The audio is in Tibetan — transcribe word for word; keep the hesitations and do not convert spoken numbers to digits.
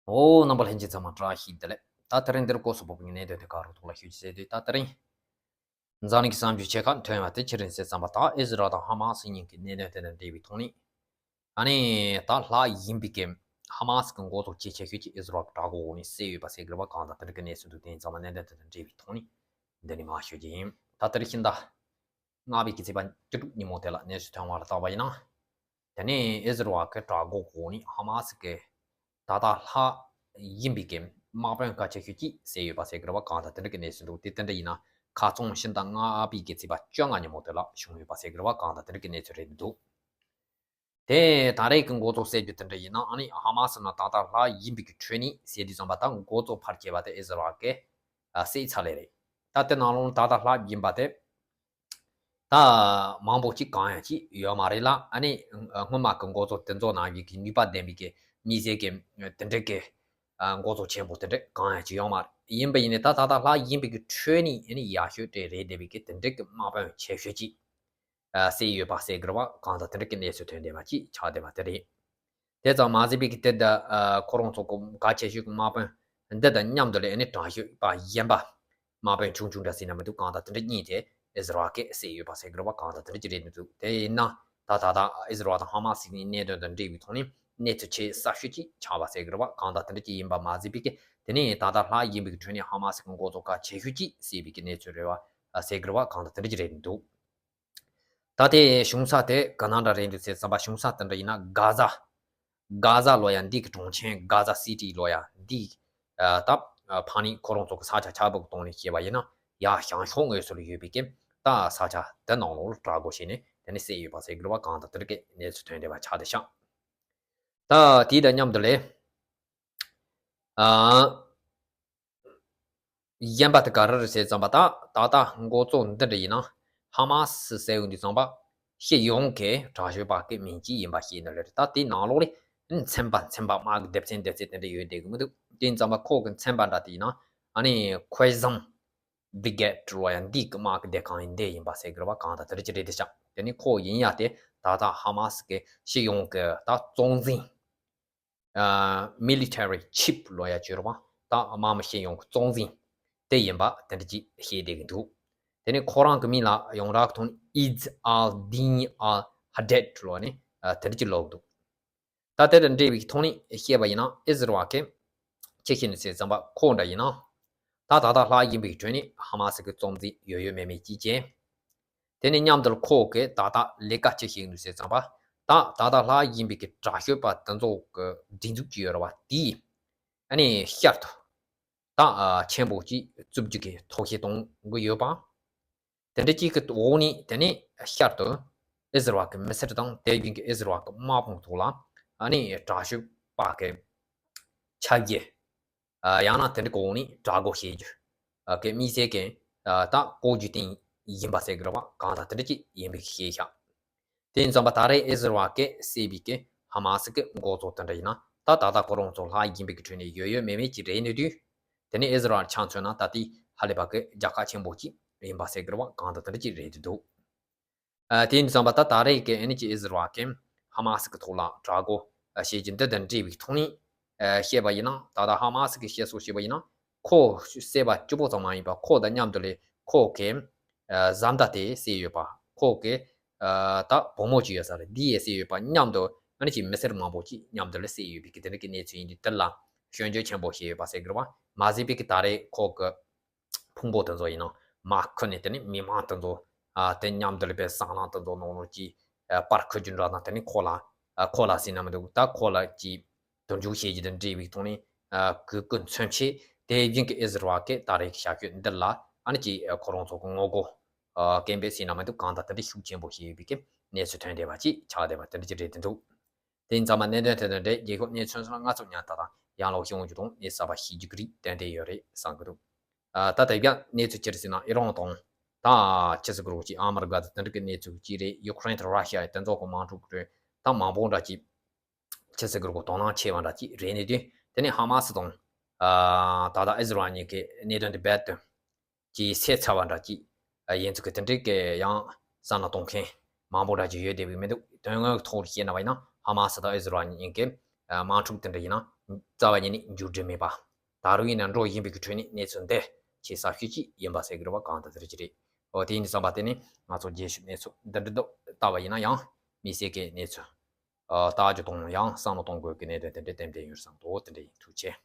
ཨོ། རྣམ་པ་ལྷན་རྒྱས་ཚང་མ་བཀྲ་ཤིས་བདེ་ལེགས། ད་དེ་རིང་འདིར་སྐོར་སོགས་པོ་གི་གནད་དོན་དེ་ག་རུ་ཐོག་ལ་ཞུ་རྒྱུ་ཟེར་དུས། ད་དེ་རིང་འཛམ་གླིང་གི་བསམ་རྒྱུ་ཆེ་ཁག་ཐོན་པ་དེ་ཅི་རེད་ཟེར་ཙམ་པ། ད་ཨི་ཟི་རལ་དང་ཧ་མ་སི་གཉིས་ཀྱི་གནད་དོན་དེ་དང་འབྲེལ་བའི་ཐོག་ནས། ཨ་ནི་ད་ལྷ་ཡིན་པའི་གི་ཧ་མ་སི་གི་འགོ་གཙོ་གལ་ཆེ་ཤོས་ཀྱི་ཨི་ཟི་རལ་གྱི་དྲག་པོ་འོག་ནས་བསད་ཡོད་པ་ཟེར་གི་རེད་པ། གང་ལྟར་དེ་འདྲ་གི་གནས་ཚུལ་འདུག་དེ་ཡིན་ཙང་མ་གནད་དོན་དེ་དང་འབྲེལ་བའི་ཐོག་ནས་འདི་ནས་མར་ཞུ་རྒྱུ་ཡིན། ད་དེ་རིང་ཕྱི་ཟླ་ལྔ་པའི་གི་ཚེས་པ་བཅུ་དྲུག་ཉིན་མོ་དེ་ལ་གནས་ཚུལ་ཐོན་པ་ལ་བལྟས་པ་ཡིན་ན། དེ་ནས་ཨི་ཟི་རལ་གྱི་དྲག་པོ་འོག་ནས་ཧ་མ་སི་གི་ད་ལྟ་ལྷ་ཡིན་པའི་གི་དམག་དཔོན་གལ་ཆེ་ཤོས་ཀྱིས་བསད་ཡོད་པ་ཟེར་གི་རེད་པ། གང་ལྟར་དེ་འདྲ་གི་གནས་ཚུལ་འདུག་དེ་དེ་འདྲ་ཡིན་ན་ཁ་རྩང་ཕྱི་ཟླ་ལྔ་པའི་གི་ཚེས་པ་བཅོ་ལྔ་ཉིན་མོ་དེ་ལ་བྱུང་ཡོད་པ་ཟེར་གི་རེད་པ། གང་ལྟར་དེ་འདྲ་གི་གནས་ཚུལ་རེད་འདུག་དེ་ད་རེས་ཀྱི་འགོ་གཙོ་བསད་རྒྱུ་དེ་འདྲ་ཡིན་ན། ཨ་ནི་ཧ་མ་སི་ནང་ད་ལྟ་ལྷ་ཡིན་པའི་གི་ཁྲོད་ནས་བསད་དུས་ཙམ་པ། ད་འགོ་གཙོ་ཕལ་ཆེ་བ་དེ་ཨི་ཟི་རལ་གྱིས་ཨ་བསད་ཚར་ལེ་རེད། ད་དེ་ནང་ལོགས་ད་ལྟ་ལྷ་ཡིན་པ་དེ་ད་མང་པོ་ཅིག་གང་ཡང་ཅིག་ཡོད་མ་རེད་ལ། ཨ་ནི་སྔོན་མ་གི་འགོ་གཙོ་དེ་ཚོ་ནང་བཞིན་གྱི་ནུས་པ་ལྡན་པའི་གི་མི་སེར་གྱི་དེ་འདྲ་གི་འགོ་གཙོ་ཆེན་པོ་དེ་འདྲ་གང་ཡང་ཅིག་ཡོད་མ་རེད། ཡིན་པ་ཡིན་ནའི་ད་ད་ལྟ་ལྷ་ཡིན་པའི་གི་ཁྲོད་ནས་ཨ་ནི་ཡག་ཤོས་དེ་རེད་བསྡད་པའི་གི་དེ་འདྲ་གི་དམག་དཔོན་ཆེ་ཤོས་ཅིག་ཨ་བསད་ཡོད་པ་ཟེར་གི་རེད་པ། གང་ལྟར་དེ་འདྲ་གི་གནས་ཚུལ་ཐོན་བསྡད་པ་ཅིག་ཆགས་བསྡད་པ་དེ་རེད། དེ་ཙམ་མ་ཟད་པའི་གི་དེ་ད་ཨ་ཁོ་རང་ཚོ་གི་གལ་ཆེ་ཤོས་ཀྱི་དམག་དཔོན་འདི་དང་མཉམ་དུ་ལ་ཨ་ནི་དྲག་ཤོས་པ་གཞན་པ་དམག་དཔོན་ཆུང་ཆུང་འདྲ་ཟེར་ན་མི་འདུག་གང་ལྟར་དེ་འདྲ་གཉིས་དེ་ཨི་ཟི་རལ་གྱིས་བསད་ཡོད་པ་ཟེར་གི་རེད་པ། གང་ལྟར་དེ་འདྲ་ཅིག་རེད་མི་འདུག་དེ་ཡིན་ན་ད་ད་ལྟ་ཨི་ཟི་རལ་དང་ཧ་མ་སི་གཉིས་གནད་དོན་དང་འབྲེལ་བའི་ཐོག་ནས་གནས་ཚུལ་ཆེས་གསར་ཤོས་ཅིག་ཆགས་པ་ཟེར་གི་རེད་པ། གང་ལྟར་དེ་འདྲ་ཅིག་ཡིན་པ་མ་ཟད་པའི་གི་དེ་ནས་ད་ལྟ་ལྷ་ཡིན་པའི་གི་ཁྲོད་ནས་ཧ་མ་སི་གི་འགོ་གཙོ་གལ་ཆེ་ཤོས་ཅིག་བསད་པའི་གི་གནས་ཚུལ་རེད་པ་ཟེར་གི་རེད་པ། གང་ལྟར་དེ་འདྲ་ཅིག་རེད་མི་འདུག་ད་ལྟའི་བྱུང་ས་དེ་ག་ན་འདྲ་རེད་འདུག་ཟེར་ཙམ་པ། བྱུང་ས་དེ་འདྲ་ཡིན་ན་གྷ་ཟ། གྷ་ཟ་ལོ་ཡ་འདི་གི་གྲོང་ཁྱེར་གྷ་ཟ་སི་ཊི་ལོ་ཡ་འདི་ཨ་ད་ཨ་ཕ་ནི་ཁོ་རང་ཚོ་གི་ས་ཆ་ཆགས་པའི་གི་སྟེང་ནས་བཤད་པ་ཡིན་ན། ཡ་བྱང་ཕྱོགས་ངོས་སུ་ལ་ཡོད་པའི་གི་ད་ས་ཆ་དེ་ནང་ལོགས་ལ་དྲག་པོ་བྱས་ནས་དེ་ནས་བསད་ཡོད་པ་ཟེར་གི་རེད་པ། གང་ལྟར་དེ་འདྲ་གི་གནས་ཚུལ་ཐོན་བསྡད་པ་ཆགས་བསྡད་ཤག་ད་དེ་དང་མཉམ་དུ་ལས། ཨ། གཞན་པ་དེ་ག་རེ་རེད་ཟེར་ཙམ་པ། ད་ད་ལྟ་འགོ་གཙོ་འདི་འདྲ་ཡིན་ན་ཧ་མ་སི་ཟེར་ཡོང་དུས་ཙམ་པ། སྤྱི་ཡོངས་ཀྱི་དྲག་ཤོས་པ་གི་མིང་གཅིག་ཡིན་པ་ཤེས་ནི་རེད། ད་དེའི་ནང་ལོགས་ལ་མཚན་པ་མཚན་པ་དམག་གི་སྡེ་ཚན་སྡེ་ཚན་དེ་འདྲ་ཡོད་བསྡད་གི་མི་འདུག་དེ་ཡིན་ཙམ་པ་ཁོ་གི་མཚན་པ་འདྲ་དེ་ཡིན་ན། ཨ་ནི་ཁོའེ་ཟམ་བི་གེ་ཊི་ལོ་ཡ་འདི་གི་དམག་གི་སྡེ་ཁག་ཡིན་འདི་ཡིན་པ་ཟེར་གི་རེད་པ། གང་ལྟར་དེ་འདྲ་ཅིག་རེད་བསྡད་ཤག་དེ་ནི་ཁོ་ཡིན་ཡ་དེ་ད་ལྟ་ཧ་མ་སི་གི་སྤྱི་ཡོངས་ཀྱི་ད་གཙོ་འཛིན། ཨ། military chief ལོ་ཡ་བརྗོད་རོགས་པ། ད་དམག་མི་སྤྱི་ཡོངས་ཀྱི་གཙོ་འཛིན་དེ་ཡིན་པ་དེ་འདྲ་ཅིག་བཤད་བསྡད་ཀྱི་འདུག་དེ་ནས་ཁོ་རང་གི་མིང་ལ་ཡོངས་གྲགས་ཀྱི་ཐོག་ནས་Izz al-Din al-Hadad ལོ་ནས་ཨ་དེ་འདྲ་ཅིག་ལབ་ཀྱི་འདུག་ད་དེ་དང་འབྲེལ་བའི་ཐོག་ནས་བཤད་པ་ཡིན་ན། ཨི་ཟི་རལ་གྱིས་ཅི་བཤད་ནས་ཟེར་ཙམ་པ། ཁོ་འདྲ་ཡིན་ན་ད་ད་ལྟ་ལྷ་ཡིན་པའི་ཁྲོད་ནས་ཧ་མ་སི་གི་གཙོ་འཛིན་ཡོད་ཡོད་མེད་མེད་ཅིག་བྱས། དེ་ནས་མཉམ་དུ་ཁོ་གིས་ད་ལྟ་ལས་ཀ་ཅི་བྱེད་ཀྱི་འདུག་ཟེར་ཙམ་པ། ད་ད་ལྟ་ལྷ་ཡིན་པའི་གི་དྲག་ཤོས་པ་དེ་ཚོ་གི་སྒྲིག་འཛུགས་ཅིག་ཡོད་རེད་པ། དེས་ཨ་ནི་བསྐྱར་དུ་ད་ཨ་ཆེན་པོ་ཅིག་བཙུགས་རྒྱུ་གི་ཐབས་ཤེས་གཏོང་གི་ཡོད་པ། དེ་འདྲ་ཅིག་གི་འོག་ནས་དེ་ནས་བསྐྱར་དུ་ཨི་ཟི་རལ་གི་མི་སེར་དང་དེ་བཞིན་གྱི་ཨི་ཟི་རལ་གི་དམག་དཔུང་ཐོག་ལ་ཨ་ནི་དྲག་ཤོས་པ་གི་ཆབ་ཡེ། ཨ། ཡང་ན་དེ་འདྲ་གོང་ནས་དྲག་རྒོལ་བྱེད་རྒྱུ། ཨ། གི་དམིགས་བསལ་གྱི་ཨ་ད་བཀོད་རྒྱུ་དེ་ཡིན་པ་ཟེར་གི་རེད་པ། གང་ལྟར་དེ་འདྲ་ཅིག་ཡིན་པའི་ཤེས་བྱ། དེ་ཡིན་ཙམ་པ་ད་རེས་ཨི་ཟི་རལ་གྱིས་བསད་པའི་གི་ཧ་མ་སི་གི་འགོ་གཙོ་དེ་འདྲ་ཡིན་ན། ད་ད་ལྟ་ཁོ་རང་ཚོ་ལྷ་ཡིན་པའི་གི་ཁྲོད་ནས་ཡོད་ཡོད་མེད་མེད་ཅིག་རེད་ནི་དུས། དེ་ནས་ཨི་ཟི་རལ་ཆ་མཚོན་ན་ད་ལྟའི་ཧ་ལས་པ་གི་རྒྱལ་ཁབ་ཆེན་པོ་ཅིག་ཡིན་པ་ཟེར་གི་རེད་པ། གང་ལྟར་དེ་འདྲ་ཅིག་རེད་འདུག་ཨ། དེ་ཡིན་ཙམ་པ་ད་ད་རེས་ཀྱི་ཨ་ནི་ཅིག་ཨི་ཟི་རལ་གྱིས་ཧ་མ་སི་གི་ཐོག་ལ་དྲག་རྒོལ་བྱེད་ཀྱི་འདི་དང་འབྲེལ་བའི་ཐོག་ནས་ཨ་བཤད་པ་ཡིན་ན། ད་ལྟ་ཧ་མ་སི་གི་བཤད་སྲོལ་བྱས་པ་ཡིན་ན། ཁོ་བསད་པ་གཅིག་པོ་ཙམ་མ་ཡིན་པར་ཁོ་དང་མཉམ་དུ་ལས་ཁོ་གི་ཨ་བཟའ་ཟླ་དེ་བསད་ཡོད་པ། ཁོ་གི་ཨ་ད་བུ་མོ་གཅིག་ཡོད་ས་རེད། འདི་ཡང་བསད་ཡོད་པ། མཉམ་དུ་ཨ་ནི་ཅིག་མི་སེར་མང་པོ་ཅིག་མཉམ་དུ་ལ་བསད་ཡོད་པའི་གི་དེ་འདྲ་གི་གནས་ཚུལ་ཡིན་དུས། དེ་ལ་སྐྱོན་བརྗོད་ཆེན་པོ་བྱས་ཡོད་པ་ཟེར་གི་རེད་པ། མ་ཟད་པའི་གི་ད་རེས་ཁོ་གི་ཕུང་པོ་དེ་ཚོ་ཡིན་ན་མར་ཁུར་ནས། དེ་ནས་མི་མང་དེ་ཚོ་ཨ་དེ་མཉམ་དུ་ལ་པའི་སྲང་ལམ་དེ་ཚོ་ནང་ལོགས་ཀྱི་ཨ་པར་ཁུར་རྒྱུ་འདྲ་དང་། དེ་ནས་ཁོ་ལ་ཨ་ཁོ་ལ་ཟེར་ན་མི་འདུག་ད་ཁོ་ལ་ཀྱི་དུར་འཇུག་བྱེད་རྒྱུ་དང་འབྲེལ་བའི་ཐོག་ནས་ཨ་གུས་གུས་མཚོན་ཆེད། དེ་བཞིན་གྱི་ཨི་ཟི་རལ་གྱིས་ད་རེས་ཀྱི་བྱ་སྤྱོད་འདི་ལ་ཨ་ནི་ཀྱི་ཨ་ཁོ་རང་ཚོ་གི་ངོ་རྒོལ་ཨ་སྐད་འབོད་ཟེར་ན་མི་འདུག་གང་ལྟར་དེ་འདྲ་ཤུགས་ཆེན་པོ་བྱས་ཡོད་པའི་གི་གནས་ཚུལ་ཐོན་བསྡད་པ་ཅིག་ཆགས་བསྡད་པ་དེ་འདྲ་ཅིག་རེད་འདུག་དེ་ཡིན་ཙང་མ་གནད་དོན་དེ་དང་འབྲེལ་རྒྱལ་ཁབ་གནས་ཚུལ་སོགས་ལ་ང་ཚོ་ཉར་ཐག་དང་ཡང་ལོག་ཤེས་ཡོང་རྒྱུ་དང་། གནས་གསར་པ་ཤེས་རྒྱུ་གི་རིགས་ཏན་ཏན་ཡོད་རེད་བསམ་གི་འདུག་ཨ། ད་དེ་བཞག་གནས་ཚུལ་ཅི་རེད་ཟེར་ན། ཨི་རན་དང་ད་ཆི་ཟེར་གི་རེད་པ། ཅིག་ཨ་མི་རི་ཀ་དང་དེ་འདྲ་གི་གནས་ཚུལ་ཅིག་རེད། ཡུ་ཁུ་རེན་དང་ར་ཤི་ཡ་དེ་ཚོ་གི་དམག་འཁྲུག་གི་ད་མང་པོ་འདྲ་ཅིག་ཆི་ཟེར་གི་རེད་པ། དོ་སྣང་ཆེ་བ་འདྲ་ཅིག་རེད་ནི་དུས། དེ་ནས་ཧ་མ་སི་དང་ཨ་ད་ལྟ་ཨི་ཟི་རལ་གཉིས་ཀྱི་གནད་དོན་དེ་རྦད་དེ་ཅིག་སེལ་ཚར་བ་འདྲ་ཅིག་ཡིན་ཚུལ་གྱི་དེ་འདྲའི་གི་ཡང་བསམ་བློ་གཏོང་མཁན་མང་པོ་འདྲ་ཅིག་ཡོད་བསྡད་པའི་མི་འདུག་དོན་དངོས་ཐོག་ལ་བཤད་ན་བ་ཡིན་ན། ཧ་མ་སི་དང་ཨི་ཟི་རལ་གཉིས་ཀྱི་ དམངས་ཁྲོད་དེ་འདྲ་ཡིན་ན་རྩ་བ་ཉིད་ནས་འགྱུར་འགྲོས་མེད་པ། ད་རུང་ཡིན་ན་འགྲོ་བཞིན་པའི་གི་ཁྲོད་ནས་གནས་ཚུལ་འདི་ཆེས་གསར་ཤོས་ཅིག་ཡིན་པ་ཟེར་གི་རེད་བ། གང་ལྟར་དེ་རེད་ཀྱི་རེད། འོ་དེ་ཡིན་དུས་ཙམ་པ་དེ་ནི་ང་ཚོ་རྒྱས་ཤོས་གནས་ཚུལ་འདི་འདྲ་འདུག་ལྟ་བ་ཡིན་ན་ཡང་མི་སེར་གྱི་གནས་ཚུལ་ལྟ་རྒྱུ་དང་ཡང་བསམ་བློ་གཏོང་དགོས་ཀྱི་གནད་དོན་དེ་འདྲ་ཏན་ཏན་ཡོད་བསམ་འདུག་དེ་འདྲ་ཡིན། ཐུགས་རྗེ་ཆེ།